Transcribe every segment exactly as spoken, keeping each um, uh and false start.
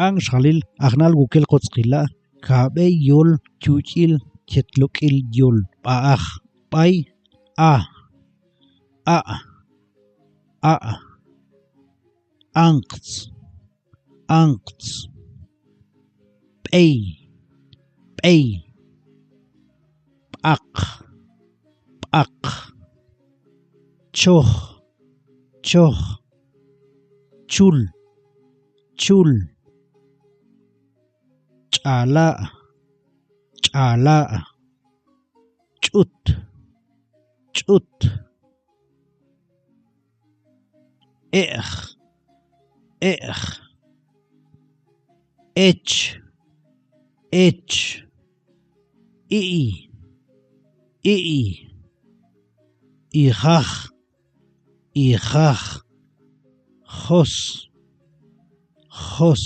K'an xjalil ajnal wukel kotzqila'. Kab'e yol, chuch'il, chetlok'il yol. B'a'aj, b'ay, a, a', a', anqtz, anqtz, b'ey, b'ey, b'aq, b'aq, choj, choj, chul, chul, ch'ala', ch'ala', ch'ut, ch'ut, e'j, e'j, ech, ech, i'i, i'i, ijaj, ijaj, jos, jos,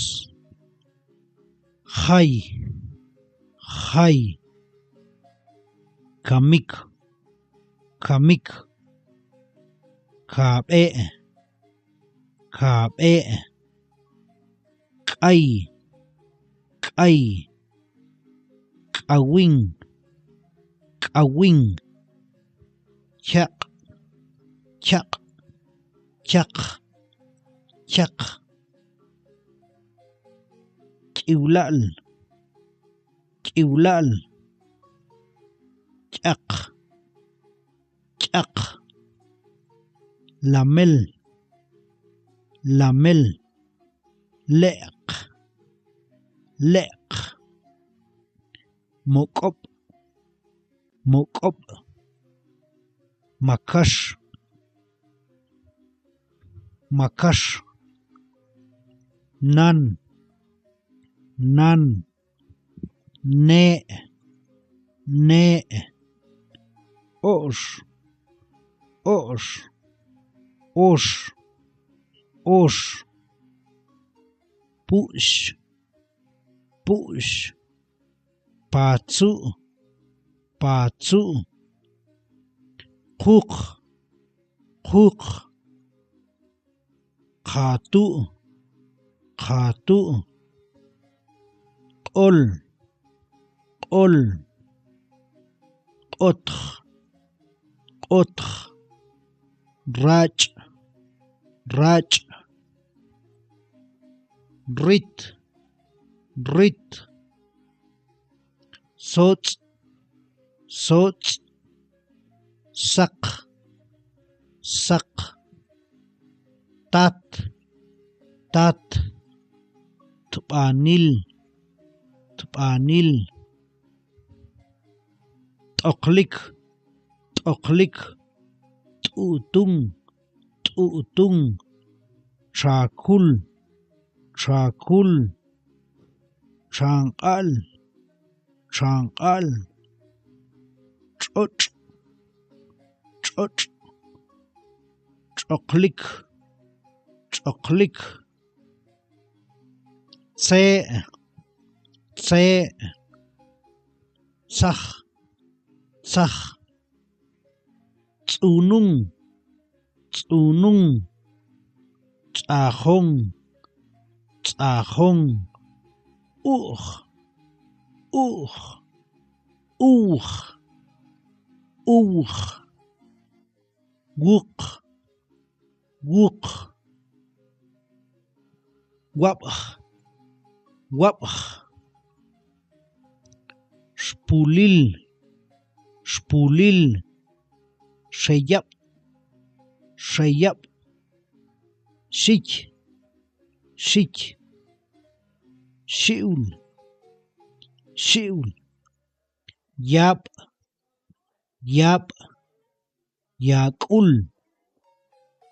jay, jay, kamik, kamik, kab'e', kab'e', k'ay, k'ay, k'awin, k'awin, chaq', chaq', chaq, chaq, k'iwla'l, k'iwla'l, ch'aq, ch'aq, lamel, lamel, leq', leq', mok'ob', mok'ob', makax, makax, nan, nan, ne', ne', o'x, o'x, ox, ox, pu'x, pu'x, patzu', patzu', quq, quq, qatu', qatu', q'ol, q'ol, q'otx, q'otx, rach', rach', rit, rit, sotx', sotx', saq, saq, tat, tat, tb'anil, tb'anil, t'oklik, t'oklik, t'u'tun, t'u'tun, txakul, txakul, txanq'al, txanq'al, tx'otx', tx'otx', tx'oklik, tx'oklik, tse', tse', tzaj, tzaj, tz'unun, tz'unun, tz'ajon, tz'ajon, u'j, u'j, uwj, uwj, wuq, wuq, wab'j, wab'j, xpulil, xpulil, xeyab', xeyab', xich, xich, xi'ul, xi'ul, yab', yab', yak'ul,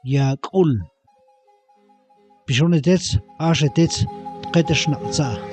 yak'ul. Pixone tets, axe tets, tqet xnaq'tza'.